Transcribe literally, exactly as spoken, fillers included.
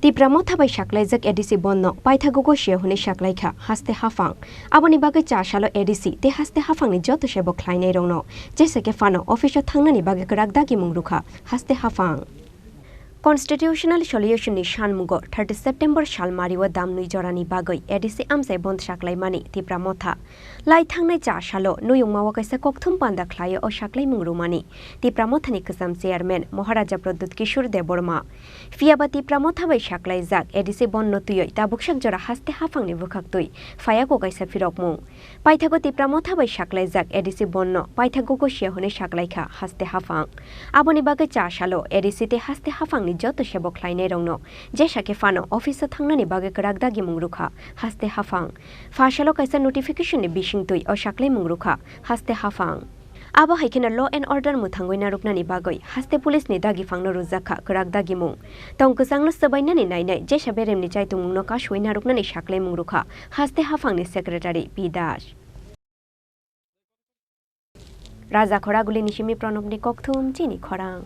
Tipra Motha bai saklaijak A D C bondh no paithago gosia hwnwi saklaikha haste haphang. Aboni bagwi cha salo A D C tei haste haphangni joto sebo khlainairokno jesa khe phano office-o thangnani bagwi kwrak dagimung rwkha haste haphang. Constitutional Solution ni sanmungo thirty September sal mario damnwi jorani bagwi A D C amchai bondh saklaimani Tipra Motha. Lai thangnai cha salo nuyungmao kaisa kokthum panda khlaio o saklaimung rwmani Tipra Mothani kwcham chairman Maharaja Pradyut Kishore Debbarma. Phiyaba Tipra Motha bai saklaijak A D C bondh no twiwi tabuksak jora haste haphangni bwkhaktwi phayago kaisa phirokmung. Paithago Tipra Motha bai saklaijak A D C bondh no paithago gosia hwnwi saklaikha haste haphang. Aboni bagwi cha salo A D C tei haste haphangni joto sebo khlainairokno jesa khe phano office-o thangnani bagwi kwrak dagimung rwkha haste haphang. Pha salo kaisa notification-ni bisingtwi o saklaimung rwkha haste haphang. Abo hai kheno law and order mwthangwi narwknani bagwi haste police-ni dagiphangno rwjakha kwrak dagimung. Tong kwchangno swbainani nainai jesa beremni chaitungmungno kasuwi narwknani saklaimung rwkha haste haphangni secretary P Das. Raja Khoragulini simi Pranobni kokthum chini khorang.